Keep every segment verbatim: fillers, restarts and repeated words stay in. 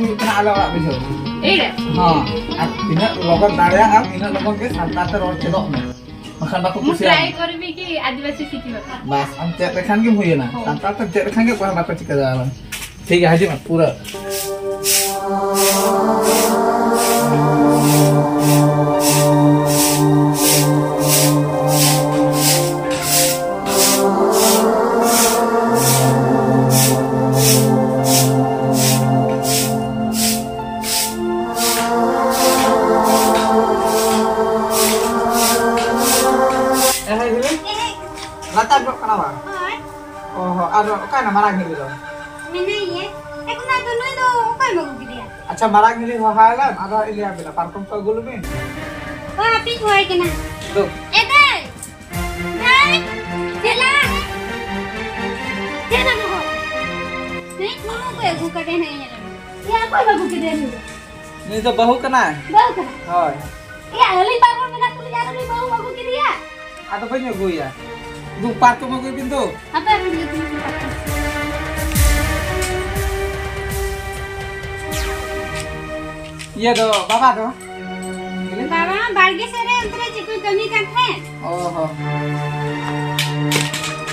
ᱦᱩᱭᱩᱜ ᱠᱟᱱᱟ ᱟᱞᱮ ᱚᱲᱟᱜ ᱵᱩᱡᱷᱟᱹᱣ᱾ ᱮᱭ ᱨᱮ᱾ ᱦᱚᱸ, ᱟᱨ ᱛᱤᱱᱟᱹᱜ ᱞᱚᱜᱚᱱ ᱫᱟᱲᱮᱭᱟᱜᱼᱟ ᱤᱱᱟᱹᱜ ᱞᱚᱜᱚᱱ ᱜᱮ ᱥᱟᱱᱛᱟᱲ ᱛᱮ ᱨᱚᱲ ᱪᱮᱫᱚᱜ ᱢᱮ, ᱵᱟᱠᱷᱟᱱ ᱵᱟᱠᱚ ᱢᱩ ᱠᱩᱥᱤᱭᱟᱜᱼᱟ᱾ ᱴᱨᱟᱭ ᱠᱚᱨᱵᱤ ᱠᱤ ᱟᱹᱫᱤᱵᱟᱹᱥᱤ ᱥᱤᱠᱷᱤ ᱵᱟᱠᱷᱨᱟ? ᱵᱟᱥ, ᱟᱢ ᱪᱮᱫ ᱞᱮᱠᱷᱟᱱ ᱜᱮᱢ ᱦᱩᱭᱮᱱᱟ᱾ ᱦᱚᱸ᱾ ᱥᱟᱱᱛᱟᱲ ᱛᱮ ᱪᱮᱫ ᱞᱮᱠᱷᱟᱱ ᱜᱮ ᱚᱠᱚᱭ ᱦᱚᱸ ᱵᱟᱠᱚ ᱪᱤᱠᱟᱹ ᱫᱟᱲᱮᱭᱟᱜᱼᱟ᱾ ᱴᱷᱤᱠ ᱜᱮᱭᱟ, ᱦᱤᱡᱩᱜ ᱢᱮ ᱯᱩᱨᱟᱹ᱾ ᱮ, ᱦᱮᱡ ᱦᱩᱭ ᱞᱮᱱ᱾ ᱞᱟᱛᱟᱨ ᱧᱚᱜ ᱠᱟᱱᱟ ᱵᱟᱝ? ᱦᱳᱭ᱾ ᱚ ᱦᱚᱸ, ᱟᱨ ᱚᱠᱟᱭᱮᱱᱟ ᱢᱟᱨᱟᱝ ᱦᱤᱞᱤ ᱫᱚ? ᱢᱮᱱᱟᱭ ᱜᱮᱭᱟ᱾ ᱮ ᱠᱚᱱᱟ ᱫᱚ ᱱᱩᱭ ᱫᱚ ᱚᱠᱚᱭᱮᱢ ᱟᱹᱜᱩ ᱠᱮᱫᱮᱭᱟ? ᱟᱪᱪᱷᱟ, ᱢᱟᱨᱟᱝ ᱦᱤᱞᱤ ᱦᱚᱦᱚ ᱟᱭ ᱞᱮᱢ, ᱟᱫᱚ ᱤᱧ ᱞᱟᱹᱭ ᱟᱵᱤᱱᱟ, ᱯᱟᱨᱠᱚᱢ ᱠᱚ ᱟᱹᱜᱩ ᱞᱮᱵᱤᱱ᱾ ᱦᱳᱭ, ᱦᱟᱯᱮᱧ ᱦᱚᱦᱚ ᱟᱭ ᱠᱟᱱᱟ᱾ ᱫᱩ᱾ ᱮ ᱫᱟᱹᱭ! ᱫᱟᱹᱭ! ᱫᱮᱞᱟ! ᱪᱮᱫ ᱮᱢ ᱦᱚᱦᱚ? ᱦᱮᱸ, ᱱᱩᱱᱩ ᱚᱠᱚᱭ ᱟᱹᱜᱩ ᱠᱟᱫᱮ ᱱᱟᱜ ᱧᱮᱞ ᱢᱮ᱾ ᱮᱭᱟ, ᱚᱠᱚᱭᱮᱢ ᱟᱹᱜᱩ ᱠᱮᱫᱮᱭᱟ ᱱᱩᱭ ᱫᱚ? ᱱᱩᱭ ᱫᱚ ᱵᱟᱹᱦᱩ ᱠᱟᱱᱟᱭ᱾ ᱵᱟᱹᱦᱩ ᱠᱟᱱᱟᱭ? ᱦᱳᱭ᱾ ᱮᱭᱟ, ᱟᱹᱞᱤᱧ ᱵᱟᱨ ᱦᱚᱲ ᱢᱮᱱᱟᱜ ᱠᱚ ᱞᱤᱧᱟ, ᱟᱨ ᱩᱱᱤ ᱵᱟᱹᱦᱩᱢ ᱟᱹᱜᱩ ᱠᱮᱫᱮᱭᱟ? ᱟᱫᱚ ᱵᱟᱹᱧ ᱟᱹᱜᱩᱭᱟ᱾ ᱫᱩ, ᱯᱟᱨᱠᱚᱢ ᱟᱹᱜᱩᱭ ᱵᱤᱱ ᱫᱩ᱾ ᱦᱟᱯᱮ, ᱟᱹᱜᱩᱭ ᱞᱟᱹᱜᱤᱫ ᱯᱟᱨᱠᱚᱢ᱾ ᱤᱭᱟᱹ ᱫᱚ, ᱵᱟᱵᱟ ᱫᱚ? ᱵᱟᱵᱟ ᱵᱟᱲᱜᱮ ᱥᱮᱫ ᱨᱮ ᱚᱱᱛᱮ ᱨᱮ ᱪᱮᱫ ᱠᱚᱭ ᱠᱟᱹᱢᱤ ᱠᱟᱱ ᱛᱟᱦᱮᱸᱫ᱾ ᱚ ᱦᱚᱸ᱾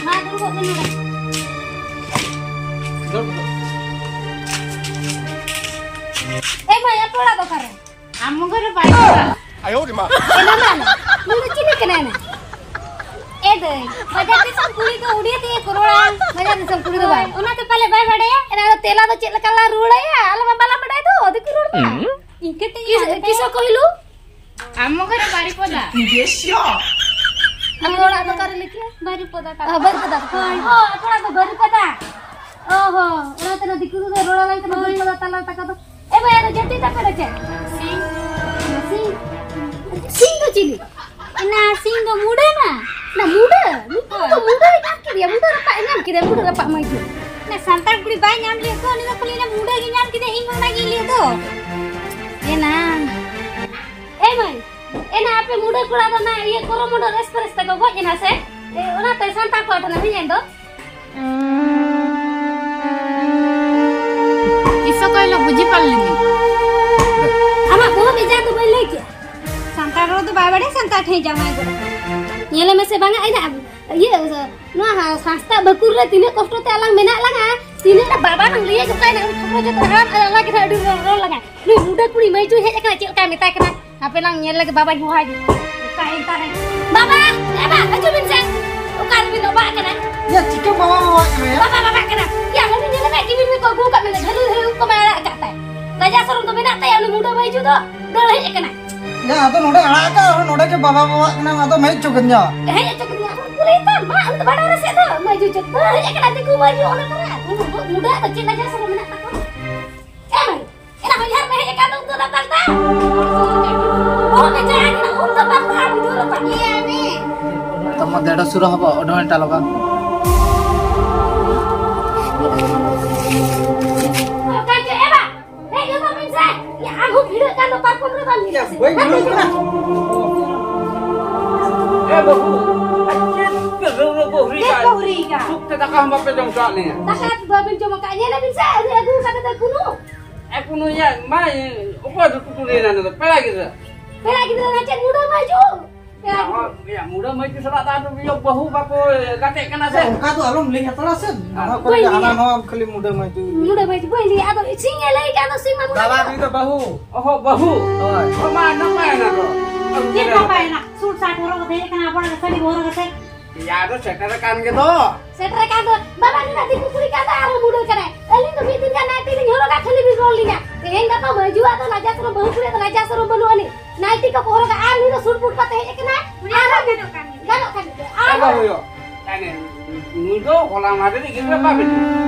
ᱢᱟ, ᱫᱩᱲᱩᱵ ᱠᱚᱜ ᱢᱮ ᱱᱚᱰᱮ᱾ ᱫᱩᱲᱩᱵ ᱠᱚᱜ᱾ ᱮ ᱢᱟᱹᱭ, ᱟᱯᱮ ᱚᱲᱟᱜ ᱫᱚ ᱚᱠᱟᱨᱮ? ᱟᱢ ᱜᱷᱚᱨ ᱨᱮ ᱵᱟᱭ ᱪᱟᱞᱟᱜ᱾ ᱟᱭᱳ ᱨᱮ ᱢᱟ᱾ ᱮ ᱢᱟᱢᱟ, ᱱᱩᱭ ᱫᱚ ᱪᱤᱞᱤ ᱠᱟᱱᱟᱭ ᱱᱟ? ᱮ ᱫᱟᱹᱭ, ᱵᱟᱡᱟᱨ ᱫᱤᱥᱚᱢ ᱠᱩᱲᱤ ᱫᱚ ᱩᱲᱤᱭᱟ ᱛᱮᱜᱮ ᱠᱚ ᱨᱚᱲᱟ᱾ ᱵᱟᱡᱟᱨ ᱫᱤᱥᱚᱢ ᱠᱩᱲᱤ ᱫᱚ ᱵᱟᱝ᱾ ᱦᱳᱭ, ᱚᱱᱟᱛᱮ ᱯᱟᱞᱮ ᱵᱟᱭ ᱵᱟᱰᱟᱭᱟ᱾ ᱮᱱᱟ ᱫᱚ ᱛᱮᱞᱟ ᱫᱚ ᱪᱮᱫ ᱞᱮᱠᱟ ᱞᱟᱝ ᱨᱩᱣᱟᱹᱲᱟᱭᱟ? ᱟᱞᱮ ᱢᱟ ᱵᱟᱞᱟᱝ ᱵᱟᱰᱟᱭ ᱫᱚ, ᱫᱤᱠᱩ ᱨᱚᱲ ᱢᱟ᱾ ᱦᱩᱸ᱾ ᱤᱱᱠᱟᱹ ᱛᱮ ᱠᱤᱥ-, ᱤᱧ ᱠᱤᱥᱚ ᱠᱚᱦᱤᱞᱩ? ᱟᱢ ᱜᱷᱚᱨ ᱨᱮ ᱵᱟᱨᱤᱯᱚᱫᱟ᱾ ᱟᱯᱮ ᱚᱲᱟᱜ ᱫᱚ ᱚᱠᱟᱨᱮ ᱞᱟᱹᱭ ᱠᱮᱜᱼᱟ? ᱵᱟᱨᱤᱯᱚᱫᱟ ᱛᱟᱞᱟ᱾ ᱚ, ᱵᱟᱨᱤᱯᱚᱫᱟ᱾ ᱦᱳᱭ᱾ ᱚ, ᱟᱯᱮ ᱚᱲᱟᱜ ᱫᱚ ᱵᱟᱨᱤᱯᱚᱫᱟ᱾ ᱚ ᱦᱚᱸ, ᱚᱱᱟᱛᱮ ᱱᱟ ᱫᱤᱠᱩ ᱫᱚ ᱨᱚᱲ ᱟᱞᱟᱝ ᱠᱟᱱᱟ, ᱦᱳᱭ᱾ ᱵᱟᱨᱤᱯᱚᱫᱟ ᱛᱟᱞᱟ ᱛᱟᱠᱟ ᱫᱚ᱾ ᱮ ᱵᱟᱭ, ᱟᱫᱚ ᱡᱟᱹᱛᱤ ᱛᱟᱯᱮ ᱫᱚ ᱪᱮᱫ? ᱥᱤᱝ᱾ ᱥᱤᱝ? ᱥᱤᱝ ᱫᱚ ᱪᱤᱞᱤ? ᱚᱱᱟ ᱥᱤᱝ ᱫᱚ ᱢᱩᱰᱟᱹ ᱱᱟ᱾ ᱱᱟ ᱢᱩᱰᱟᱹ? ᱱᱩᱠᱩ ᱫᱚ ᱢᱩᱰᱟᱹᱭ ᱧᱟᱢ ᱠᱮᱫᱮᱭᱟ, ᱢᱩᱰᱟᱹ ᱨᱟᱯᱟᱜ ᱮ ᱧᱟᱢ ᱠᱮᱫᱮᱭᱟ, ᱢᱩᱰᱟᱹ ᱨᱟᱯᱟᱜ ᱢᱟᱹᱭ ᱫᱚ᱾ ᱱᱟ ᱥᱟᱱᱛᱟᱲ ᱠᱩᱲᱤ ᱵᱟᱭ ᱧᱟᱢ ᱞᱮᱫ ᱠᱚᱣᱟ, ᱩᱱᱤ ᱫᱚ ᱠᱷᱟᱹᱞᱤ ᱚᱱᱟ ᱢᱩᱰᱟᱹ ᱜᱮ ᱧᱟᱢ ᱠᱮᱫᱮᱭᱟ, ᱤᱧ ᱦᱚᱸ ᱚᱱᱟ ᱜᱤᱧ ᱞᱟᱹᱭ ᱫᱚ᱾ ᱮ ᱱᱟ, ᱮ ᱱᱟ, ᱟᱯᱮ ᱢᱩᱰᱟᱹ ᱠᱚᱲᱟ ᱫᱚ ᱱᱟ ᱤᱭᱟᱹ ᱠᱚᱨᱚᱢᱚᱱᱰᱚᱞ ᱮᱠᱥᱯᱨᱮᱥ ᱛᱮᱠᱚ ᱜᱚᱡ ᱮᱱᱟ ᱥᱮ? ᱮ, ᱚᱱᱟᱛᱮ ᱥᱟᱱᱛᱟᱲ ᱠᱚᱣᱟᱜ ᱴᱷᱮᱱ ᱦᱮᱡ ᱮᱱ ᱫᱚ᱾ ᱤᱥᱚ ᱠᱚᱭᱞᱚ ᱢᱟᱹᱡᱷᱤ ᱯᱟᱨᱟᱱᱤᱠ᱾ ᱟᱢᱟᱜ ᱵᱚᱦᱚᱜ ᱵᱮᱡᱟᱨ ᱫᱚ ᱵᱟᱹᱧ ᱞᱟᱹᱭ ᱠᱮᱫᱟ᱾ ᱥᱟᱱᱛᱟᱲ ᱨᱚᱲ ᱫᱚ ᱵᱟᱭ ᱵᱟᱲᱟᱭᱟ, ᱥᱟᱱᱛᱟᱲ ᱴᱷᱮᱱ ᱡᱟᱶᱟᱭ ᱜᱚᱫ ᱟᱠᱟᱱᱟ᱾ ᱧᱮᱞᱮ ᱢᱮᱥᱮ ᱵᱟᱝᱟ, ᱤᱧᱟᱜ ᱤᱭᱟᱹ, ᱱᱚᱣᱟ ᱦᱟ-, ᱥᱟᱥᱛᱟ ᱵᱟᱹᱠᱩᱲ ᱨᱮ ᱛᱤᱱᱟᱹᱜ ᱠᱚᱥᱴᱚ ᱛᱮ ᱟᱞᱟᱝ ᱢᱮᱱᱟᱜ ᱞᱟᱝᱟ, ᱛᱤᱱᱟᱹᱜ ᱵᱟᱵᱟ ᱞᱟᱝ ᱞᱟᱹᱭᱟ ᱡᱚᱛᱚ ᱮᱱᱟ, ᱩᱱ ᱠᱷᱚᱵᱚᱨ ᱡᱚᱛᱚ ᱟᱢ ᱟᱨ ᱟᱞᱟᱝ ᱜᱮ ᱱᱟᱜ ᱟᱹᱰᱤ ᱨᱚᱲ, ᱨᱚᱲ ᱞᱟᱝᱟ᱾ ᱱᱩᱭ ᱢᱩᱰᱟᱹ ᱠᱩᱲᱤ ᱢᱟᱹᱭᱡᱩ ᱦᱮᱡ ᱟᱠᱟᱱᱟ, ᱪᱮᱫ ᱞᱮᱠᱟᱭ ᱢᱮᱛᱟᱭ ᱠᱟᱱᱟ? ᱦᱟᱯᱮ ᱞᱟᱝ ᱧᱮᱞ ᱞᱮᱜᱮ, ᱵᱟᱵᱟᱧ ᱦᱚᱦᱚᱣᱟᱭ ᱜᱮ᱾ ᱚᱠᱟᱭᱮᱱ ᱛᱟᱞᱮ? ᱵᱟᱵᱟ, ᱮ ᱵᱟ, ᱦᱤᱡᱩᱜ ᱵᱤᱱ ᱥᱮ᱾ ᱚᱠᱟ ᱨᱮᱵᱤᱱ ᱵᱟᱵᱟᱜ ᱠᱟᱱᱟ? ᱭᱟ, ᱪᱤᱠᱟᱹ ᱵᱟᱵᱟ ᱵᱟᱵᱟᱜ ᱠᱟᱱᱟ ᱭᱟ? ᱵᱟᱵᱟ ᱵᱟᱵᱟᱜ ᱠᱟᱱᱟ᱾ ᱭᱟ, ᱦᱟᱹᱱᱤ ᱧᱮᱞ ᱢᱮ, ᱠᱤᱢᱤᱱ ᱢᱮ ᱠᱚ ᱟᱹᱜᱩ ᱟᱠᱟᱫ ᱢᱮ, ᱡᱷᱟᱹᱞᱩ ᱡᱷᱟᱹᱞᱩ ᱠᱚ ᱢᱮ ᱟᱲᱟᱜ ᱟᱠᱟᱫ ᱛᱟᱭ᱾ ᱞᱟᱡᱟ ᱥᱚᱨᱚᱢ ᱫᱚ ᱢᱮᱱᱟᱜ ᱛᱟᱭᱟ, ᱩᱱᱤ ᱢᱩᱰᱟᱹ ᱢᱟᱹᱭᱡᱩ ᱫᱚ ᱫᱟᱹᱲ ᱦᱮᱡ ᱟᱠᱟᱱᱟ᱾ ᱭᱟ, ᱟᱫᱚ ᱱᱚᱰᱮ ᱟᱲᱟᱜ ᱟᱠᱟᱫ, ᱱᱚᱰᱮ ᱜᱮ ᱵᱟᱵᱟ ᱵᱟᱵᱟᱜ ᱠᱟᱱᱟ, ᱟᱫᱚ ᱢᱮᱫ ᱪᱚ ᱜᱮᱧ ᱧᱟ᱾ ᱦᱮᱡ ᱦᱚᱪᱚ ᱠᱮᱫᱤᱧᱟ, ᱩᱱᱤ ᱫᱚ ᱵᱟᱰᱟᱭ ᱨᱮ ᱥᱮᱫ ᱫᱚ, ᱢᱟᱹᱭᱡᱩ ᱪᱚ ᱫᱟᱹᱲ ᱦᱮᱡ ᱟᱠᱟᱱᱟ, ᱫᱤᱠᱩ ᱢᱟᱹᱭᱡᱩ ᱚᱱᱟ ᱠᱚᱨᱮ᱾ ᱩᱱᱤ ᱢᱩᱰᱟᱹ ᱫᱚ ᱪᱮᱫ ᱞᱟᱡᱟ ᱥᱚᱨᱚᱢ ᱢᱮᱱᱟᱜ ᱛᱟᱠᱚᱣᱟ? ᱮ ᱢᱟᱹᱭ, ᱮᱱᱟ ᱦᱚᱧᱦᱟᱨ ᱢᱮ ᱦᱮᱡ ᱟᱠᱟᱱ ᱫᱚ ᱩᱱᱫᱚ ᱫᱟᱯᱟᱞ ᱫᱟ᱾ ᱵᱚᱦᱚᱜ ᱢᱮ ᱪᱟᱭ ᱟᱠᱟᱱᱟ, ᱩᱱᱫᱚ ᱵᱟᱯᱞᱟ ᱵᱩᱡᱷᱟᱹᱣ ᱨᱟᱯᱟᱜ ᱜᱮᱭᱟ ᱢᱮ᱾ ᱛᱚᱢᱚ ᱫᱮᱲᱚ ᱥᱩᱨ ᱦᱚᱵᱚ ᱚᱰᱚᱝ ᱮᱴᱟ ᱞᱚᱜᱟ᱾ ᱚᱠᱟ ᱪᱮ ᱮ ᱵᱟ? ᱦᱮᱡ ᱜᱚᱫᱚᱜ ᱵᱤᱱ ᱥᱮ᱾ ᱭᱟ, ᱟᱢ ᱦᱚᱸ ᱵᱷᱤᱲᱟᱹᱜ ᱠᱟᱱ ᱫᱚ ᱯᱟᱨᱠᱚᱢ ᱨᱮ ᱵᱟᱢ ᱧᱮᱞ ᱥᱮ? ᱵᱟᱹᱧ ᱵᱷᱤᱲᱟᱹᱜ ᱠᱟᱱᱟ᱾ ᱮ ᱵᱟᱹᱵᱩ, ᱪᱮᱫ ᱯᱮ ᱨᱟᱹᱣᱲᱟᱹ ᱠᱚ ᱦᱩᱨᱤ ᱪᱮᱫ ᱠᱟᱜ? ᱠᱚ ᱦᱩᱨᱤ ᱠᱟᱜ? ᱥᱩᱠ ᱛᱮ ᱫᱟᱠᱟ ᱦᱚᱸ ᱵᱟᱯᱮ ᱡᱚᱢ ᱦᱚᱪᱚᱣᱟᱜ ᱞᱤᱧᱟ᱾ ᱫᱟᱠᱟ ᱵᱟᱵᱤᱱ ᱡᱚᱢ ᱟᱠᱟᱫ, ᱧᱮᱞ ᱟᱵᱤᱱ ᱥᱮ, ᱟᱹᱣᱨᱤ ᱟᱹᱜᱩ ᱟᱠᱟᱫ ᱫᱚ ᱠᱩᱱᱩ᱾ ᱮ ᱠᱩᱱᱩᱭᱟ, ᱢᱟ, ᱚᱠᱚᱭ ᱫᱚ ᱴᱩᱴᱩᱨᱤᱭᱮᱱᱟ ᱱᱩᱭ ᱫᱚ? ᱯᱮᱲᱟ ᱜᱤᱫᱽᱨᱟᱹ᱾ ᱯᱮᱲᱟ ᱜᱤᱫᱽᱨᱟᱹ ᱱᱟ ᱪᱮᱫ ᱢᱩᱰᱟᱹ ᱢᱟᱹᱡᱩ? ᱯᱮᱲᱟ ᱜᱤᱫᱽᱨᱟᱹ᱾ ᱭᱟ, ᱢᱩᱰᱟᱹ ᱢᱟᱹᱡᱩ ᱥᱟᱞᱟᱜ ᱫᱚ ᱟᱫᱚ ᱤᱭᱟᱹ ᱵᱟᱹᱦᱩ ᱵᱟᱠᱚ ᱜᱟᱛᱮᱜ ᱠᱟᱱᱟ ᱥᱮ? ᱚᱱᱠᱟ ᱫᱚ ᱟᱞᱚᱢ ᱞᱟᱹᱭ ᱦᱟᱛᱟᱲᱟ ᱥᱮ᱾ ᱱᱚᱣᱟ ᱠᱚᱨᱮ ᱵᱟᱹᱧ ᱦᱟᱱᱟ ᱞᱟᱹᱭᱟ᱾ ᱱᱚᱣᱟ ᱠᱷᱟᱹᱞᱤ ᱢᱩᱰᱟᱹ ᱢᱟᱹᱡᱩ᱾ ᱢᱩᱰᱟᱹ ᱢᱟᱹᱡᱩ ᱵᱟᱹᱧ ᱞᱟᱹᱭᱟ, ᱟᱫᱚ ᱥᱤᱧ ᱮ ᱞᱟᱹᱭ ᱠᱟᱜ ᱫᱚ ᱥᱤᱧ ᱢᱟ ᱢᱩᱰᱟᱹ ᱫᱟᱫᱟ, ᱢᱟᱹᱡᱩ᱾ ᱱᱩᱭ ᱫᱚ ᱵᱟᱹᱦᱩ᱾ ᱚᱦᱚ, ᱵᱟᱹᱦᱩ᱾ ᱦᱳᱭ᱾ ᱚ, ᱢᱟ, ᱱᱟᱯᱟᱭ ᱮᱱᱟ ᱠᱚ᱾ ᱪᱮᱫ ᱱᱟᱯᱟᱭ ᱮᱱᱟ? ᱥᱩᱴ ᱥᱟᱴ ᱦᱚᱨᱚᱜ ᱠᱟᱛᱮ ᱦᱮᱡ ᱟᱠᱟᱱᱟ, ᱟᱵᱚᱣᱟᱜ ᱥᱟᱹᱲᱤ ᱦᱚᱨᱚᱜ ᱠᱟᱛᱮ᱾ ᱭᱟ, ᱟᱫᱚ ᱥᱮᱴᱮᱨ ᱟᱠᱟᱱ ᱜᱮ ᱫᱚ᱾ ᱥᱮᱴᱮᱨ ᱟᱠᱟᱱ ᱫᱚ᱾ ᱵᱟᱵᱟ, ᱱᱩᱭ ᱫᱚ ᱫᱤᱠᱩ ᱠᱩᱲᱤ ᱠᱟᱱ ᱫᱚ ᱟᱨᱦᱚᱸ ᱢᱩᱰᱟᱹ ᱠᱟᱱᱟᱭ᱾ ᱟᱹᱞᱤᱧ ᱫᱚ ᱢᱤᱫ ᱫᱤᱱ ᱜᱟᱱ ᱱᱟᱭᱴᱤ ᱞᱤᱧ ᱦᱚᱨᱚᱜᱟ, ᱠᱷᱟᱹᱞᱤ ᱵᱤᱱ ᱨᱚᱲ ᱞᱤᱧᱟ᱾ ᱛᱮᱦᱮᱧ ᱜᱟᱯᱟ ᱢᱟᱹᱡᱩᱣᱟᱜ ᱫᱚ ᱞᱟᱡᱟ ᱥᱚᱨᱚᱢ, ᱵᱟᱹᱦᱩ ᱠᱩᱲᱤᱭᱟᱜ ᱫᱚ ᱞᱟᱡᱟ ᱥᱚᱨᱚᱢ ᱵᱟᱹᱱᱩᱜ ᱟᱹᱱᱤᱡ᱾ ᱱᱟᱭᱴᱤ ᱠᱚᱠᱚ ᱦᱚᱨᱚᱜᱟ ᱟᱨ ᱱᱩᱭ ᱫᱚ ᱥᱩᱴ ᱵᱩᱴ ᱠᱟᱛᱮ ᱦᱮᱡ ᱟᱠᱟᱱᱟᱭ᱾ ᱩᱱᱤ ᱟᱨᱦᱚᱸ ᱜᱟᱱᱚᱜ ᱠᱟᱱ ᱜᱮᱭᱟ᱾ ᱜᱟᱱᱚᱜ ᱠᱟᱱ ᱜᱮᱭᱟ᱾ ᱟᱨᱦᱚᱸ ᱦᱩᱭᱩᱜ᱾ ᱱᱩᱭ ᱫᱚ ᱦᱚᱞᱟ ᱢᱟᱫᱷᱮᱨ ᱨᱤᱡ ᱜᱤᱫᱽᱨᱟᱹ ᱵᱟᱝ ᱠᱟᱱᱟᱭ᱾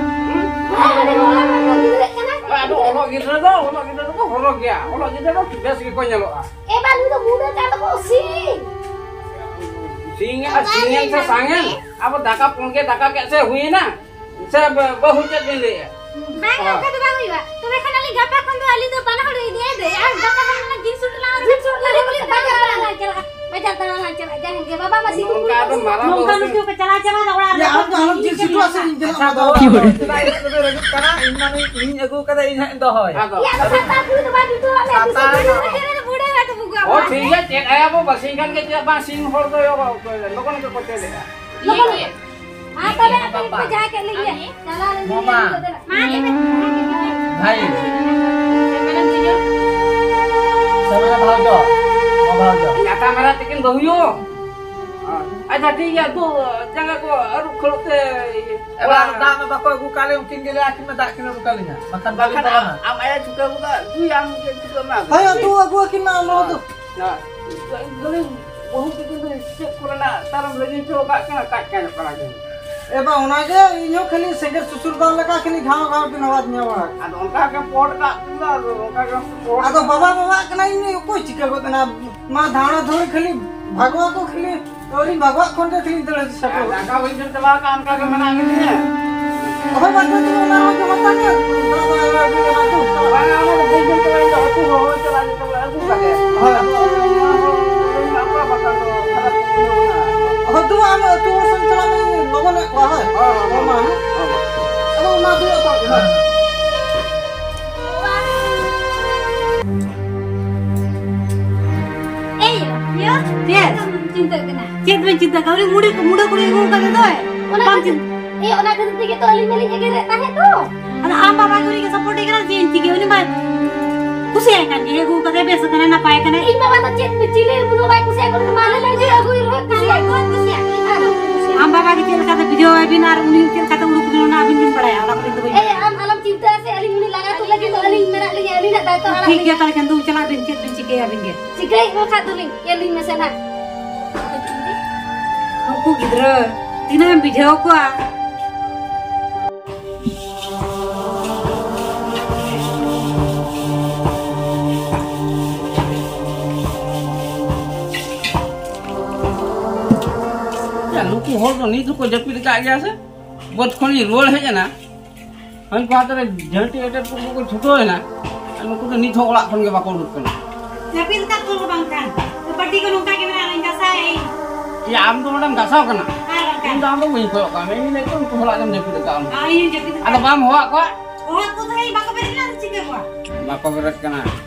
ᱦᱮᱸ, ᱟᱹᱰᱤ ᱦᱚᱞᱟ ᱢᱟᱫᱷᱮᱨ ᱜᱤᱫᱽᱨᱟᱹ ᱠᱟᱱᱟᱭ᱾ ᱦᱳᱭ, ᱟᱫᱚ ᱚᱞᱚᱜ ᱜᱤᱫᱽᱨᱟᱹ ᱫᱚ, ᱚᱞᱚᱜ ᱜᱤᱫᱽᱨᱟᱹ ᱫᱚᱠᱚ ᱦᱚᱨᱚᱜ ᱜᱮᱭᱟ᱾ ᱚᱞᱚᱜ ᱜᱤᱫᱽᱨᱟᱹ ᱫᱚ ᱵᱮᱥ ᱜᱮᱠᱚ ᱧᱮᱞᱚᱜᱼᱟ᱾ ᱮ ᱵᱟ, ᱱᱩᱭ ᱫᱚ ᱢᱩᱰᱟᱹ ᱠᱟᱱ ᱛᱟᱠᱚ ᱥᱤᱝ᱾ ᱥᱤᱝ ᱮ ᱟᱨ ᱥᱤᱝ ᱮᱱ ᱥᱮ ᱥᱟᱝ ᱮᱱ? ᱟᱵᱚ ᱫᱟᱠᱟ ᱯᱩᱸᱰ ᱜᱮ ᱫᱟᱠᱟ ᱠᱮᱫ ᱥᱮ ᱦᱩᱭᱮᱱᱟ? ᱥᱮ ᱵᱟᱹᱦᱩ ᱪᱮᱫ ᱵᱤᱱ ᱞᱟᱹᱭᱮᱫᱼᱟ? ᱵᱟᱝ, ᱚᱱᱠᱟ ᱫᱚ ᱵᱟᱝ ᱦᱩᱭᱩᱜᱼᱟ᱾ ᱛᱚᱵᱮ ᱠᱷᱟᱱ ᱟᱹᱞᱤᱧ ᱜᱟᱯᱟ ᱠᱷᱚᱱ ᱫᱚ ᱟᱹᱞᱤᱧ ᱫᱚ ᱵᱟᱱᱟ ᱦᱚᱲ ᱤᱫᱤᱭᱟ ᱫᱮ, ᱟᱨ ᱜᱟᱯᱟ ᱠᱷᱚᱱ ᱚᱱᱟ ᱡᱤᱱᱥ ᱥᱩᱴ ᱞᱟᱝ ᱦᱚᱨᱚᱜᱟ᱾ ᱡᱤᱱᱥ ᱥᱩᱴ ᱞᱟᱝ ᱦᱚᱨᱚᱜᱟ᱾ ᱵᱟᱝ, ᱵᱟᱝ, ᱵᱟᱝ, ᱪᱟᱞᱟᱜᱼᱟ᱾ ᱪᱟᱞᱟᱜ ᱠᱟᱱᱟ, ᱪᱟᱞᱟᱜ ᱠᱟᱱᱟ, ᱡᱟᱦᱟᱸᱭ ᱜᱮ ᱵᱟᱵᱟ ᱢᱟᱹᱥᱤ ᱱᱚᱝᱠᱟ ᱟᱫᱚ ᱢᱟᱨᱟᱝ ᱱᱚᱝᱠᱟ ᱵᱟᱹᱵᱩ ᱱᱩᱠᱩ ᱠᱚ ᱪᱟᱞᱟᱣ ᱪᱟᱵᱟᱭᱮᱱᱟ ᱚᱲᱟᱜ ᱨᱮ᱾ ᱭᱟ, ᱟᱢ ᱫᱚ ᱟᱞᱚᱢ ᱡᱤᱞ ᱥᱤᱴᱩᱜᱼᱟ ᱥᱮ, ᱤᱧ ᱜᱮ ᱱᱚᱣᱟ ᱫᱚ᱾ ᱟᱪᱪᱷᱟ, ᱵᱟᱵᱟ᱾ ᱪᱮᱫᱟᱜ ᱤᱧ ᱫᱚ ᱨᱮᱸᱜᱮᱡ ᱠᱟᱱᱟ? ᱤᱧ ᱢᱟ ᱱᱩᱭ, ᱤᱧ ᱟᱹᱜᱩ ᱠᱟᱫᱟ, ᱤᱧ ᱦᱟᱸᱜ ᱤᱧ ᱫᱚᱦᱚᱭᱟ᱾ ᱟᱫᱚ ᱭᱟ, ᱟᱫᱚ ᱥᱟᱛᱟ ᱠᱩᱲᱤ ᱫᱚ ᱵᱟᱭ ᱡᱩᱛᱩᱜᱼᱟ, ᱢᱮ ᱥᱟᱛᱟ ᱫᱤᱥᱚᱢ ᱫᱚ ᱨᱮ ᱵᱩᱰᱷᱟᱹ ᱦᱟᱲᱟᱢ ᱵᱩᱜᱟ ᱚ, ᱵᱟᱵᱟ᱾ ᱴᱷᱤᱠ ᱜᱮᱭᱟ, ᱪᱮᱫ ᱟᱭᱟ ᱵᱚ, ᱵᱟᱹᱥᱤ ᱠᱷᱟᱱ ᱜᱮ ᱪᱮᱫ ᱵᱟᱝ, ᱥᱤᱧ ᱦᱚᱲ ᱫᱚ ᱞᱚᱜᱚᱱ ᱜᱮᱠᱚ ᱪᱮᱫ ᱮᱫᱟ᱾ ᱞᱚᱜᱚᱱ ᱜᱮ᱾ ᱢᱟ ᱛᱚᱵᱮ ᱟᱯᱮ ᱯᱮ ᱡᱟᱦᱟᱸ ᱠᱮᱫ ᱞᱤᱧ ᱜᱮ᱾ ᱪᱟᱞᱟᱣ ᱞᱮᱱ ᱜᱮ᱾ ᱢᱟᱢᱟ᱾ ᱢᱟ ᱛᱚᱵᱮ᱾ ᱵᱷᱟᱭ᱾ ᱥᱟᱢᱟᱱᱟ ᱵᱷᱟᱣᱡᱚ᱾ ᱢᱟ ᱵᱷᱟᱣᱡᱚ᱾ ᱠᱟᱛᱷᱟ ᱢᱟᱨᱟ ᱛᱤᱠᱤᱱ ᱵᱟᱹᱦᱩᱭᱳ᱾ ᱟᱪᱪᱷᱟ, ᱴᱷᱤᱠ ᱜᱮᱭᱟ, ᱛᱚ ᱡᱟᱸᱜᱟ ᱠᱚ ᱟᱹᱨᱩᱵ ᱠᱷᱟᱹᱲᱩᱵ ᱛᱮ ᱤᱭᱟᱹ᱾ ᱮ ᱵᱟ, ᱫᱟᱜ ᱢᱟ ᱵᱟᱠᱚ ᱟᱹᱜᱩ ᱠᱟᱜ ᱞᱮ, ᱩᱱᱠᱤᱱ ᱜᱮᱞᱮ ᱟᱹᱠᱤᱱ ᱢᱟ ᱫᱟᱜ ᱠᱤᱱ ᱟᱹᱜᱩ ᱠᱟᱜ ᱞᱤᱧᱟ᱾ ᱵᱟᱠᱷᱟᱱ ᱵᱟᱠᱷᱟᱱ ᱵᱟᱹᱞᱤᱧ ᱵᱚᱞᱚᱱᱟ᱾ ᱟᱢ, ᱟᱢ ᱟᱭᱟ ᱪᱷᱩᱴᱟᱹᱣ ᱠᱟᱫᱟ, ᱫᱩᱭ ᱟᱢ ᱜᱮ ᱪᱷᱩᱴᱟᱹᱣ ᱢᱮ᱾ ᱦᱳᱭ, ᱩᱛᱩ ᱟᱹᱜᱩ ᱟᱹᱠᱤᱱ ᱢᱟ, ᱚᱱᱟ ᱫᱚ᱾ ᱦᱳᱭ᱾ ᱵᱟᱹᱦᱩ ᱛᱟᱹᱠᱤᱱ ᱫᱚ ᱪᱮᱫ ᱠᱚᱨᱮᱱᱟᱜ ᱛᱟᱨᱟᱢ ᱨᱟᱹᱜᱤ ᱦᱚᱪᱚ ᱟᱠᱟᱫ ᱠᱤᱱᱟ, ᱠᱟᱡ ᱠᱟᱡ ᱠᱟᱱᱟ ᱠᱤᱱ᱾ ᱮ ᱵᱟ, ᱚᱱᱟᱜᱮ ᱤᱧ ᱦᱚᱸ ᱠᱷᱟᱹᱞᱤ ᱥᱮᱸᱜᱮᱞ ᱥᱩᱥᱩᱨ ᱫᱟᱣ ᱞᱮᱠᱟ ᱠᱷᱟᱹᱞᱤ ᱜᱷᱟᱣ ᱜᱷᱟᱣ ᱜᱮ ᱟᱣᱟᱡᱽ ᱧᱟᱢᱚᱜᱼᱟ᱾ ᱟᱫᱚ ᱚᱱᱠᱟ ᱜᱮ ᱯᱚᱴ ᱠᱟᱜ ᱠᱤᱱ ᱫᱚ, ᱟᱫᱚ ᱚᱱᱠᱟ ᱜᱮ ᱯᱚᱴ ᱟᱫᱚ ᱠᱟᱜ ᱵᱟᱵᱟ ᱠᱤᱱ᱾ ᱵᱟᱵᱟᱜ ᱠᱟᱱᱟ, ᱤᱧ ᱚᱠᱚᱭ ᱪᱤᱠᱟᱹ ᱜᱚᱫ ᱮᱱᱟ? ᱢᱟ ᱫᱷᱟᱣᱲᱟ ᱫᱷᱟᱹᱣᱲᱤ ᱠᱷᱟᱹᱞᱤ ᱵᱷᱟᱜᱚᱜ ᱟᱠᱚ, ᱠᱷᱟᱹᱞᱤ ᱟᱹᱣᱨᱤᱧ ᱵᱷᱟᱜᱚᱜ ᱠᱷᱚᱱ ᱜᱮ ᱠᱷᱟᱹᱞᱤᱧ ᱫᱟᱹᱲ ᱥᱮᱴᱮᱨᱚᱜ᱾ ᱫᱟᱠᱟ ᱵᱟᱹᱧ ᱡᱚᱢ ᱪᱟᱵᱟ ᱟᱠᱟᱫ, ᱚᱱᱠᱟ ᱜᱮ ᱢᱮᱱᱟᱜ ᱟᱠᱟᱫᱤᱧᱟ᱾ ᱦᱳᱭ, ᱵᱟᱝ ᱡᱚᱢ ᱪᱟᱵᱟ, ᱚᱱᱟ ᱨᱮᱦᱚᱸ ᱡᱚᱢ ᱦᱟᱛᱟᱲ ᱢᱮ᱾ ᱫᱟᱜ ᱫᱚ ᱟᱹᱣᱨᱤ ᱟᱹᱜᱩᱭᱟ, ᱚᱱᱟ ᱫᱚ᱾ ᱵᱟᱝᱟ, ᱚᱱᱟ ᱫᱚ ᱵᱟᱹᱧ ᱡᱚᱢ ᱪᱟᱵᱟ, ᱤᱧ ᱫᱚ ᱟᱹᱛᱩ ᱦᱚᱲ ᱦᱚᱸ ᱪᱟᱞᱟᱜ ᱡᱚᱛᱚ ᱵᱚᱞᱮ ᱟᱹᱜᱩ ᱠᱟᱜ ᱜᱮ᱾ ᱦᱳᱭ᱾ ᱟᱫᱚ ᱚᱱᱟ ᱦᱚᱸ ᱞᱟᱹᱭ ᱢᱮ, ᱟᱯᱟ ᱵᱟᱠᱷᱟᱱ ᱫᱚ ᱠᱷᱟᱨᱟᱯ ᱠᱚ ᱵᱩᱡᱷᱟᱹᱣ ᱵᱚᱱᱟ᱾ ᱦᱳᱭ, ᱫᱩ ᱟᱢ ᱟᱹᱛᱩ ᱦᱚᱲ ᱥᱮᱱ ᱪᱟᱞᱟᱜ ᱢᱮ, ᱤᱧ ᱞᱚᱜᱚᱱᱮᱫ ᱠᱚᱣᱟ, ᱦᱳᱭ᱾ ᱦᱳᱭ, ᱦᱳᱭ, ᱦᱳᱭ, ᱢᱟ, ᱦᱳᱭ, ᱦᱮᱸ? ᱦᱳᱭ, ᱢᱟ᱾ ᱟᱫᱚ ᱚᱱᱟ ᱫᱩ ᱟᱹᱛᱩ ᱜᱮ, ᱦᱳᱭ᱾ ᱮᱭ, ᱤᱭᱟᱹ? ᱪᱮᱫ? ᱪᱤᱱᱛᱟᱹᱜ ᱠᱟᱱᱟ᱾ ᱪᱮᱫ ᱵᱮᱱ ᱪᱤᱱᱛᱟᱹ ᱠᱟᱱᱟ? ᱩᱱᱤ ᱢᱩᱰᱤ, ᱢᱩᱰᱟᱹ ᱠᱩᱲᱤ ᱟᱹᱜᱩ ᱠᱟᱛᱮ ᱫᱚᱭ᱾ ᱚᱱᱟ ᱵᱟᱢ ᱠᱷᱟᱹᱛᱤᱨ, ᱪᱤᱱ- ᱮᱭ, ᱚᱱᱟ ᱠᱷᱟᱹᱛᱤᱨ ᱛᱮᱜᱮ ᱛᱚ ᱟᱹᱞᱤᱧ ᱢᱟᱞᱤᱧ ᱮᱜᱮᱨᱮᱫ ᱛᱟᱦᱮᱸᱫ ᱫᱚ᱾ ᱟᱫᱚ ᱟᱢ ᱵᱟᱵᱟ ᱜᱮ ᱩᱱᱤ ᱜᱮ support ᱮ ᱠᱟᱱᱟ, ᱪᱮᱫ ᱮᱢ ᱪᱤᱠᱟᱹᱭᱟ? ᱩᱱᱤ ᱢᱟ ᱠᱩᱥᱤᱭᱟᱭ ᱠᱟᱱ ᱜᱮ, ᱟᱹᱜᱩ ᱠᱟᱛᱮ ᱵᱮᱥ ᱠᱟᱱᱟ, ᱱᱟᱯᱟᱭ ᱠᱟᱱᱟ᱾ ᱤᱧ ᱵᱟᱵᱟ ᱫᱚ ᱪᱮᱫ ᱪᱤᱞᱤ ᱵᱩᱨᱩ ᱵᱟᱭ ᱠᱩᱥᱤᱭᱟᱜ ᱠᱟᱱᱟ, ᱢᱟ ᱞᱟᱹᱭ ᱢᱮ, ᱡᱮ ᱟᱹᱜᱩᱭ ᱨᱮᱦᱚᱸ ᱠᱩᱥᱤᱭᱟᱜ, ᱵᱟᱹᱧ ᱠᱩᱥᱤᱭᱟᱜ᱾ ᱟᱢ ᱵᱟᱵᱟ ᱜᱮ ᱪᱮᱫ ᱞᱮᱠᱟᱛᱮ ᱵᱩᱡᱷᱟᱹᱣ ᱟᱭ ᱵᱤᱱ ᱟᱨ ᱩᱱᱤ ᱪᱮᱫ ᱞᱮᱠᱟᱛᱮ ᱩᱰᱩᱠ ᱵᱤᱱ, ᱚᱱᱟ ᱟᱹᱵᱤᱱ ᱵᱤᱱ ᱵᱟᱲᱟᱭᱟ, ᱚᱱᱟ ᱠᱚᱫᱚ ᱤᱧ ᱫᱚ ᱵᱟᱹᱧ ᱮᱭ, ᱵᱟᱲᱟᱭᱟ᱾ ᱟᱢ ᱟᱞᱚᱢ ᱪᱤᱱᱛᱟᱹᱜᱼᱟ ᱥᱮ, ᱟᱹᱞᱤᱧ ᱩᱱᱤ ᱞᱟᱜᱟ ᱛᱩᱫ ᱞᱟᱹᱜᱤᱫ ᱫᱚ ᱟᱹᱞᱤᱧ ᱢᱮᱱᱟᱜ ᱞᱤᱧᱟ, ᱟᱹᱞᱤᱧᱟᱜ ᱫᱟᱭᱤᱛᱛᱚ ᱟᱲᱟᱜ ᱴᱷᱤᱠ ᱞᱤᱧ ᱜᱮᱭᱟ, ᱢᱮ᱾ ᱛᱟᱦᱞᱮ ᱠᱷᱟᱱ ᱫᱩ ᱪᱟᱞᱟᱜ ᱵᱤᱱ, ᱪᱮᱫ ᱵᱤᱱ ᱪᱤᱠᱟᱹᱭᱟ ᱟᱹᱵᱤᱱ ᱜᱮ? ᱪᱤᱠᱟᱹᱭ ᱵᱟᱠᱷᱟᱡ ᱫᱚᱞᱤᱧ, ᱧᱮᱞ ᱞᱤᱧ ᱢᱮᱥᱮ ᱱᱟᱦᱟᱜ᱾ ᱩᱱᱠᱩ ᱜᱤᱫᱽᱨᱟᱹ ᱛᱤᱱᱟᱹᱜ ᱮᱢ ᱵᱩᱡᱷᱟᱹᱣ ᱠᱚᱣᱟ? ᱭᱟ, ᱱᱩᱠᱩ ᱦᱚᱲ ᱫᱚ ᱱᱤᱛ ᱦᱚᱸᱠᱚ ᱡᱟᱹᱯᱤᱫ ᱟᱠᱟᱫ ᱜᱮᱭᱟ ᱥᱮ? ᱵᱟᱹᱫᱽ ᱠᱷᱚᱱᱤᱧ ᱨᱩᱣᱟᱹᱲ ᱦᱮᱡ ᱮᱱᱟ, ᱦᱟᱹᱱᱠᱩ ᱦᱟᱱᱛᱮ ᱨᱮ ᱡᱷᱟᱹᱱᱴᱤ ᱮᱴᱮᱫ ᱠᱚ ᱠᱚ ᱪᱷᱩᱴᱟᱹᱣ ᱮᱱᱟ, ᱟᱨ ᱱᱩᱠᱩ ᱫᱚ ᱱᱤᱛ ᱦᱚᱸ ᱚᱲᱟᱜ ᱠᱷᱚᱱ ᱜᱮ ᱵᱟᱠᱚ ᱩᱰᱩᱠ ᱠᱟᱱᱟ᱾ ᱡᱟᱹᱯᱤᱫ ᱟᱠᱟᱫ ᱠᱚ ᱵᱟᱝᱠᱷᱟᱱ ᱯᱟᱹᱴᱤ ᱠᱚ ᱱᱚᱝᱠᱟ ᱜᱮ ᱢᱮᱱᱟᱜᱼᱟ᱾ ᱟᱢ ᱫᱚ ᱱᱚᱰᱮᱢ ᱜᱟᱥᱟᱣ ᱠᱟᱱᱟ᱾ ᱦᱮᱸ, ᱜᱚᱝᱠᱮ᱾ ᱤᱧ ᱫᱚ ᱟᱢ ᱫᱚ ᱵᱟᱹᱧ ᱠᱚᱭᱚᱜ ᱠᱟᱜ ᱢᱮ, ᱤᱧ ᱞᱟᱹᱭ ᱛᱚ ᱩᱱᱠᱩ ᱦᱚᱲᱟᱜ ᱜᱮᱢ ᱡᱟᱹᱯᱤᱫ ᱟᱠᱟᱫ ᱟᱢ᱾ ᱦᱮᱸ, ᱤᱧ ᱡᱟᱹᱯᱤᱫ ᱟᱠᱟᱫ᱾ ᱟᱫᱚ ᱵᱟᱢ ᱦᱚᱦᱚᱣᱟᱜ ᱠᱚᱣᱟ? ᱦᱚᱦᱚᱣᱟᱜ ᱠᱚ ᱛᱟᱦᱮᱸ, ᱵᱟᱠᱚ ᱵᱮᱨᱮᱫ ᱞᱮᱱᱟ, ᱪᱤᱠᱟᱹ ᱠᱚᱣᱟ? ᱵᱟᱠᱚ ᱵᱮᱨᱮᱫ ᱠᱟᱱᱟ᱾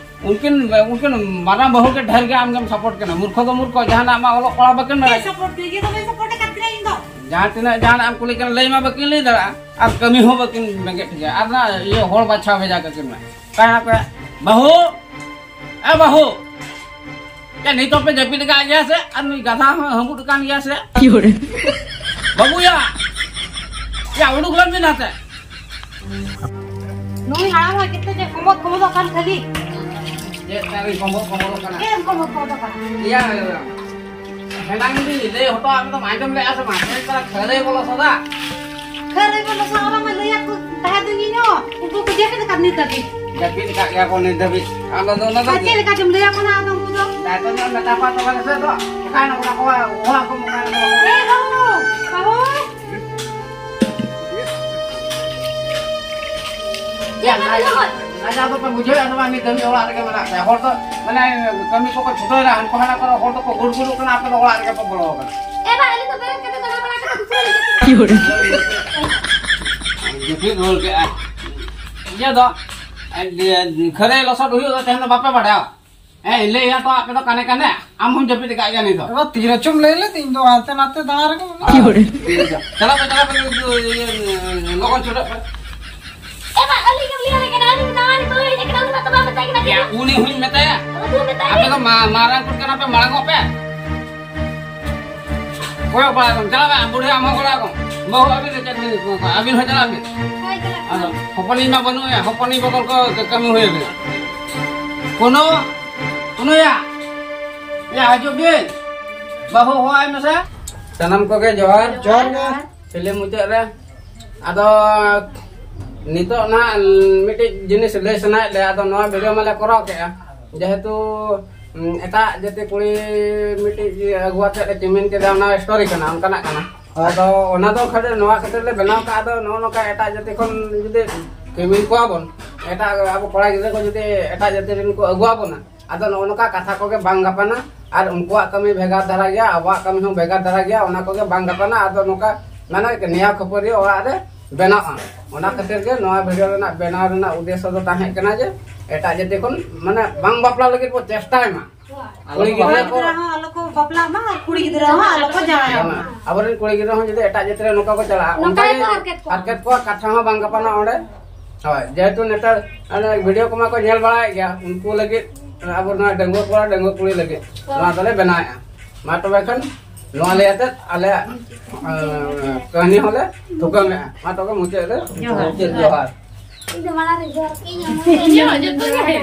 ᱩᱱᱠᱤᱱ, ᱩᱱᱠᱤᱱ ᱢᱟᱨᱟᱝ ᱵᱟᱹᱦᱩ ᱜᱮ ᱰᱷᱮᱨ ᱜᱮ ᱟᱢ ᱜᱮᱢ ᱥᱟᱯᱳᱨᱴ ᱠᱟᱱᱟ᱾ ᱢᱩᱨᱠᱷᱚ ᱫᱚ ᱢᱩᱨᱠᱷᱚ, ᱡᱟᱦᱟᱱᱟᱜ ᱟᱢᱟᱜ ᱚᱞᱚᱜ ᱯᱟᱲᱦᱟᱣ ᱵᱟᱹᱠᱤᱱ ᱵᱟᱲᱟᱭᱟ᱾ ᱥᱟᱯᱳᱨᱴ ᱫᱚ ᱤᱭᱟᱹ ᱫᱚ ᱵᱟᱹᱧ ᱥᱟᱯᱳᱨᱴ ᱟᱠᱟᱫ ᱠᱤᱱᱟ ᱤᱧ ᱫᱚ᱾ ᱡᱟᱦᱟᱸ ᱛᱤᱱᱟᱹᱜ ᱡᱟᱦᱟᱱᱟᱜ ᱮᱢ ᱠᱩᱞᱤ ᱠᱟᱱᱟ, ᱞᱟᱹᱭ ᱢᱟ ᱵᱟᱹᱠᱤᱱ ᱞᱟᱹᱭ ᱫᱟᱲᱮᱭᱟᱜᱼᱟ, ᱟᱨ ᱠᱟᱹᱢᱤ ᱦᱚᱸ ᱵᱟᱹᱠᱤᱱ ᱵᱮᱸᱜᱮᱫ ᱴᱷᱤᱠᱟ᱾ ᱟᱨ ᱚᱱᱟ ᱤᱭᱟᱹ ᱦᱚᱲ ᱵᱟᱪᱷᱟᱣ ᱵᱷᱮᱡᱟ ᱠᱟᱹᱠᱤᱱ ᱢᱮ᱾ ᱚᱠᱟᱭ ᱱᱟᱯᱮ? ᱵᱟᱹᱦᱩ! ᱮ ᱵᱟᱹᱦᱩ! ᱪᱮᱫ ᱱᱤᱛᱚᱜ ᱯᱮ ᱡᱟᱹᱯᱤᱫ ᱟᱠᱟᱫ ᱜᱮᱭᱟ ᱥᱮ? ᱟᱨ ᱱᱩᱭ ᱜᱟᱫᱷᱟ ᱦᱚᱸ ᱦᱟᱹᱵᱩᱫ ᱟᱠᱟᱱ ᱜᱮᱭᱟ ᱥᱮ? ᱵᱟᱹᱵᱩᱭᱟ! ᱭᱟ, ᱩᱰᱩᱠ ᱞᱮᱱ ᱵᱤᱱ ᱱᱟᱛᱮ᱾ ᱱᱩᱭ ᱦᱟᱲᱟᱢ ᱦᱚᱸ ᱪᱮᱫ ᱛᱮ ᱡᱮ ᱠᱚᱢᱚᱫ ᱠᱚᱢᱚᱫᱚᱜ ᱠᱟᱱ ᱠᱷᱟᱹᱞᱤ᱾ ᱪᱮᱫ ᱛᱟᱹᱨᱤ ᱠᱚᱢᱚᱫ ᱠᱚᱢᱚᱫᱚᱜ ᱠᱟᱱᱟ? ᱪᱮᱫ ᱮᱢ ᱠᱚᱢᱚᱫ ᱠᱚᱢᱚᱫᱚᱜ ᱠᱟᱱᱟ? ᱤᱭᱟᱹ, ᱦᱮᱱᱟᱝ ᱫᱤᱱ ᱞᱟᱹᱭ ᱦᱚᱴᱚ ᱟᱫ ᱢᱮᱫᱚᱢ ᱟᱸᱡᱚᱢ ᱞᱮᱜᱼᱟ ᱥᱮ ᱵᱟᱝ? ᱪᱮᱫ ᱛᱟᱨᱟ ᱠᱷᱟᱹᱨᱟᱹᱭ ᱵᱚ ᱞᱚᱥᱚᱫᱟ? ᱠᱷᱟᱹᱨᱟᱹᱭ ᱵᱚ ᱞᱚᱥᱚᱫᱟ, ᱚᱱᱟ ᱢᱟ ᱞᱟᱹᱭ ᱟᱠᱚ ᱛᱟᱦᱮᱸ ᱫᱚ ᱤᱧ ᱦᱚᱸ᱾ ᱩᱱᱠᱩ ᱠᱚ ᱡᱟᱹᱯᱤᱫ ᱟᱠᱟᱫ ᱱᱤᱛ ᱫᱷᱟᱹᱵᱤᱡ᱾ ᱡᱟᱹᱯᱤᱫ ᱟᱠᱟᱫ ᱜᱮᱭᱟ ᱠᱚ ᱱᱤᱛ ᱫᱷᱟᱹᱵᱤᱡ᱾ ᱟᱢ ᱫᱚ ᱚᱱᱟ ᱫᱚ ᱟᱨ ᱪᱮᱫ ᱞᱮᱠᱟ ᱪᱚᱢ ᱞᱟᱹᱭ ᱟᱠᱚ ᱠᱟᱱᱟ ᱟᱫᱚ ᱩᱱᱠᱩ ᱫᱚ? ᱫᱟᱭᱤᱛᱛᱚ ᱧᱚᱜ ᱢᱮᱛᱟ ᱠᱚᱣᱟ ᱛᱚᱵᱮ ᱥᱮ ᱫᱚ᱾ ᱚᱠᱟᱭ ᱱᱟᱠᱚ ᱚᱠᱚᱭ ᱦᱚᱦᱚ ᱟᱠᱚ ᱢᱮ, ᱚᱠᱟᱭ ᱱᱟᱠᱚ ᱦᱚᱦᱚ ᱟᱠᱚ ᱢᱮ᱾ ᱮ ᱵᱟᱹᱵᱩ, ᱵᱟᱹᱵᱩ᱾ ᱭᱟ, ᱞᱟᱡ-, ᱞᱟᱡᱟᱣ ᱫᱚᱯᱮ ᱵᱩᱡᱷᱟᱹᱣᱮᱫᱼᱟ ᱥᱮ ᱵᱟᱝ? ᱱᱤᱛ ᱫᱷᱟᱹᱵᱤᱡ ᱚᱲᱟᱜ ᱨᱮᱜᱮ ᱢᱮᱱᱟᱜ ᱯᱮᱭᱟ᱾ ᱦᱚᱲ ᱫᱚ, ᱢᱟᱱᱮ, ᱠᱟᱹᱢᱤ ᱠᱚᱠᱚ ᱪᱷᱩᱴᱟᱹᱣᱮᱱᱟ, ᱦᱟᱱᱠᱩ ᱦᱟᱱᱟ ᱠᱚᱨᱮ ᱦᱚᱲ ᱫᱚᱠᱚ ᱜᱩᱲ ᱜᱩᱲᱩᱜ ᱠᱟᱱᱟ, ᱟᱯᱮ ᱫᱚ ᱚᱲᱟᱜ ᱨᱮᱜᱮ ᱯᱮ ᱵᱚᱞᱚ ᱟᱠᱟᱱᱟ᱾ ᱮ ᱵᱟ, ᱟᱹᱞᱤᱧ ᱫᱚ ᱵᱮᱨᱮᱫ ᱠᱟᱛᱮ ᱫᱟᱬᱟ ᱵᱟᱲᱟ ᱠᱟᱛᱮ ᱫᱩᱥᱨᱟᱹ ᱞᱤᱧ ᱡᱟᱹᱯᱤᱫ᱾ ᱡᱟᱹᱯᱤᱫ ᱨᱩᱣᱟᱹᱲ ᱠᱮᱜᱼᱟ᱾ ᱤᱭᱟᱹ ᱫᱚ, ᱮ, ᱠᱷᱟᱹᱨᱟᱹᱭ ᱞᱚᱥᱚᱫ ᱦᱩᱭᱩᱜ ᱫᱚ ᱛᱮᱦᱮᱧ ᱫᱚ ᱵᱟᱯᱮ ᱵᱟᱰᱟᱭᱟ? ᱦᱮᱸ, ᱞᱟᱹᱭ ᱟᱯᱮ ᱫᱚ ᱠᱟᱱᱮ ᱠᱟᱱᱮ, ᱟᱢ ᱦᱚᱸᱢ ᱡᱟᱹᱯᱤᱫ ᱟᱠᱟᱫ ᱜᱮᱭᱟ ᱱᱤᱛ ᱫᱚ᱾ ᱮ ᱵᱟ, ᱛᱤ ᱨᱮᱪᱚᱢ ᱞᱟᱹᱭ ᱞᱮᱫ, ᱤᱧ ᱫᱚ ᱦᱟᱱᱛᱮ ᱱᱟᱛᱮ ᱫᱟᱬᱟ ᱨᱮᱜᱮ ᱢᱮᱱᱟᱹᱧᱟ᱾ ᱪᱟᱞᱟᱜ ᱯᱮ, ᱪᱟᱞᱟᱜ ᱯᱮ, ᱤᱭᱟᱹ, ᱞᱚᱜᱚᱱ ᱪᱷᱩᱴᱟᱹᱜ ᱯᱮ᱾ ᱮ ᱵᱟ, ᱟᱹᱞᱤᱧ ᱜᱮᱢ ᱞᱟᱹᱭ ᱟᱞᱮ ᱠᱟᱱᱟ, ᱟᱹᱞᱤᱧ ᱫᱚ ᱫᱟᱬᱟ ᱞᱤᱧ ᱵᱟᱹᱧ ᱦᱮᱡ ᱟᱠᱟᱱᱟ, ᱩᱱᱤ ᱢᱟ ᱛᱚ ᱵᱟᱭ ᱢᱮᱛᱟᱭ ᱠᱟᱱᱟ ᱪᱮᱫ ᱦᱚᱸ᱾ ᱩᱱᱤ ᱦᱚᱸᱧ ᱢᱮᱛᱟᱭᱟ᱾ ᱟᱫᱚ ᱫᱩ ᱢᱮᱛᱟᱭ ᱟᱯᱮ ᱢᱮ᱾ ᱫᱚ ᱢᱟ-, ᱢᱟᱨᱟᱝ ᱠᱚᱲᱟ ᱠᱟᱱᱟ ᱯᱮ, ᱢᱟᱲᱟᱝᱚᱜ ᱯᱮ᱾ ᱠᱚᱭᱚᱜ ᱵᱟᱲᱟ ᱠᱚᱢ, ᱪᱟᱞᱟᱜ ᱢᱮ, ᱵᱩᱰᱷᱤ ᱟᱢ ᱦᱚᱸ ᱠᱚᱲᱟ ᱠᱚ᱾ ᱵᱟᱹᱦᱩ ᱟᱹᱵᱤᱱ ᱫᱚ ᱪᱮᱫ ᱵᱤᱱ ᱠᱚᱭᱚᱜ ᱠᱚᱣᱟ? ᱟᱹᱵᱤᱱ ᱦᱚᱸ ᱪᱟᱞᱟᱜ ᱵᱤᱱ᱾ ᱦᱳᱭ, ᱪᱟᱞᱟᱜ ᱟᱫᱚ ᱠᱟᱱᱟ᱾ ᱦᱚᱯᱚᱱᱤᱧ ᱢᱟ ᱵᱟᱹᱱᱩᱜ ᱮᱭᱟ, ᱦᱚᱯᱚᱱᱤᱧ ᱵᱚᱫᱚᱞ ᱠᱚ ᱠᱟᱹᱢᱤ ᱦᱩᱭ ᱟᱵᱤᱱᱟ᱾ ᱠᱳᱱᱳ, ᱠᱳᱱᱳᱭᱟ, ᱭᱟ, ᱦᱤᱡᱩᱜ ᱵᱤᱱ᱾ ᱵᱟᱹᱦᱩ ᱦᱚᱦᱚᱣᱟᱭ ᱢᱮᱥᱮ᱾ ᱥᱟᱱᱟᱢ ᱠᱚᱜᱮ ᱡᱚᱦᱟᱨ᱾ ᱡᱚᱦᱟᱨ ᱜᱮ᱾ ᱯᱷᱤᱞᱢ ᱢᱩᱪᱟᱹᱫ ᱨᱮ᱾ ᱟᱫᱚ ᱱᱤᱛᱚᱜ ᱱᱟᱦᱟᱜ ᱢᱤᱫᱴᱤᱡ ᱡᱤᱱᱤᱥ ᱞᱟᱹᱭ ᱥᱟᱱᱟᱭᱮᱫ ᱞᱮᱭᱟ, ᱟᱫᱚ ᱱᱚᱣᱟ ᱵᱷᱤᱰᱤᱭᱳ ᱢᱟᱞᱮ ᱠᱚᱨᱟᱣ ᱠᱮᱜᱼᱟ, ᱡᱮᱦᱮᱛᱩ, ᱩᱸ, ᱮᱴᱟᱜ ᱡᱟᱹᱛᱤ ᱠᱩᱲᱤ ᱢᱤᱫᱴᱤᱡ ᱟᱹᱜᱩ ᱟᱛᱮᱫ ᱞᱮ ᱪᱤᱢᱤᱱ ᱠᱮᱫᱟ, ᱚᱱᱟ ᱥᱴᱳᱨᱤ ᱠᱟᱱᱟ, ᱚᱱᱠᱟᱱᱟᱜ ᱠᱟᱱᱟ᱾ ᱦᱳᱭ᱾ ᱟᱫᱚ ᱚᱱᱟ ᱫᱚ ᱠᱷᱟᱹᱞᱤ ᱱᱚᱣᱟ ᱠᱷᱟᱹᱛᱤᱨ ᱞᱮ ᱵᱮᱱᱟᱣ ᱠᱟᱜᱼᱟ, ᱟᱫᱚ ᱱᱚᱜᱼᱚ ᱱᱚᱝᱠᱟ ᱮᱴᱟᱜ ᱡᱟᱹᱛᱤ ᱠᱷᱚᱱ ᱡᱩᱫᱤ ᱪᱤᱢᱤᱱ ᱠᱚᱣᱟ ᱵᱚᱱ, ᱮᱴᱟᱜ ᱟᱵᱚ ᱠᱚᱲᱟ ᱜᱤᱫᱽᱨᱟᱹ ᱠᱚ ᱡᱩᱫᱤ ᱮᱴᱟᱜ ᱡᱟᱹᱛᱤ ᱨᱮᱱ ᱠᱚ ᱟᱹᱜᱩᱣᱟ ᱵᱚᱱᱟ, ᱟᱫᱚ ᱱᱚᱜᱼᱚ ᱱᱚᱝᱠᱟ ᱠᱟᱛᱷᱟ ᱠᱚᱜᱮ ᱵᱟᱝ ᱜᱟᱯᱟᱱᱟ᱾ ᱟᱨ ᱩᱱᱠᱩᱣᱟᱜ ᱠᱟᱹᱢᱤ ᱵᱷᱮᱜᱟᱨ ᱫᱷᱟᱨᱟ ᱜᱮᱭᱟ, ᱟᱵᱚᱣᱟᱜ ᱠᱟᱹᱢᱤ ᱦᱚᱸ ᱵᱷᱮᱜᱟᱨ ᱫᱷᱟᱨᱟ ᱜᱮᱭᱟ, ᱚᱱᱟ ᱠᱚᱜᱮ ᱵᱟᱝ ᱜᱟᱯᱟᱱᱟ᱾ ᱟᱫᱚ ᱱᱚᱝᱠᱟ ᱢᱟᱱᱮ ᱱᱮᱭᱟᱣ ᱠᱷᱟᱹᱯᱟᱹᱨᱤ ᱚᱲᱟᱜ ᱨᱮ ᱵᱮᱱᱟᱜᱼᱟ᱾ ᱚᱱᱟ ᱠᱷᱟᱹᱛᱤᱨ ᱜᱮ ᱱᱚᱣᱟ ᱵᱷᱤᱰᱤᱭᱳ ᱨᱮᱱᱟᱜ ᱵᱮᱱᱟᱣ ᱨᱮᱱᱟᱜ ᱩᱫᱽᱫᱮᱥᱥᱚ ᱫᱚ ᱛᱟᱦᱮᱸ ᱠᱟᱱᱟ ᱡᱮ ᱮᱴᱟᱜ ᱡᱟᱹᱛᱤ ᱠᱷᱚᱱ ᱢᱟᱱᱮ ᱵᱟᱝ ᱵᱟᱯᱞᱟ ᱞᱟᱹᱜᱤᱫ ᱵᱚ ᱪᱮᱥᱴᱟᱭ ᱢᱟ᱾ ᱠᱩᱲᱤ ᱠᱚᱲᱟ ᱜᱤᱫᱽᱨᱟᱹ ᱠᱚ ᱜᱤᱫᱽᱨᱟᱹ ᱦᱚᱸ ᱟᱞᱚ ᱠᱚ ᱵᱟᱯᱞᱟᱜ ᱢᱟ ᱟᱨ ᱠᱩᱲᱤ ᱜᱤᱫᱽᱨᱟᱹ ᱦᱚᱸ ᱟᱞᱚ ᱠᱚ ᱡᱟᱶᱟᱭᱚᱜ ᱢᱟ᱾ ᱟᱵᱚᱨᱮᱱ ᱠᱩᱲᱤ ᱜᱤᱫᱽᱨᱟᱹ ᱦᱚᱸ ᱡᱩᱫᱤ ᱮᱴᱟᱜ ᱡᱟᱹᱛ ᱨᱮ ᱱᱚᱝᱠᱟ ᱠᱚ ᱪᱟᱞᱟᱜᱼᱟ, ᱱᱚᱝᱠᱟ ᱚᱱᱠᱟ ᱜᱮ ᱜᱮᱠᱚ ᱦᱟᱨᱠᱮᱛ ᱠᱚᱣᱟ᱾ ᱦᱟᱨᱠᱮᱛ ᱠᱚᱣᱟ, ᱠᱟᱛᱷᱟ ᱦᱚᱸ ᱵᱟᱝ ᱜᱟᱯᱟᱱᱟ ᱚᱸᱰᱮ᱾ ᱦᱳᱭ, ᱡᱮᱦᱮᱛᱩ ᱱᱮᱛᱟᱨ ᱚᱱᱮ ᱵᱷᱤᱰᱤᱭᱳ ᱠᱚᱢᱟ ᱠᱚ ᱧᱮᱞ ᱵᱟᱲᱟᱭᱮᱫ ᱜᱮᱭᱟ, ᱩᱱᱠᱩ ᱞᱟᱹᱜᱤᱫ, ᱟᱵᱚ ᱱᱚᱣᱟ ᱰᱟᱺᱜᱩᱣᱟᱹ ᱠᱚᱲᱟ ᱰᱟᱺᱜᱩᱣᱟᱹ ᱠᱩᱲᱤ ᱞᱟᱹᱜᱤᱫ ᱱᱚᱣᱟ ᱫᱚᱞᱮ ᱵᱮᱱᱟᱣᱮᱫᱼᱟ᱾ ᱢᱟ ᱛᱚᱵᱮ ᱠᱷᱟᱱ ᱱᱚᱣᱟ ᱞᱟᱹᱭ ᱟᱛᱮᱫ ᱟᱞᱮᱭᱟᱜ, ᱟᱸ, ᱠᱟᱹᱦᱱᱤ ᱦᱚᱸᱞᱮ ᱛᱷᱩᱠᱟᱹᱢᱮᱫᱼᱟ᱾ ᱢᱟ ᱛᱚᱵᱮ ᱢᱩᱪᱟᱹᱫ ᱨᱮ ᱡᱚᱦᱟᱨ᱾ ᱢᱩᱪᱟᱹᱫ ᱡᱚᱦᱟᱨ᱾ ᱤᱧ ᱫᱚ ᱢᱟᱲᱟᱝ ᱨᱮ ᱡᱚᱦᱟᱨ ᱠᱟᱹᱧ ᱮᱢᱟ᱾ ᱤᱧ ᱦᱚᱸ ᱡᱚᱛᱚ ᱜᱮ᱾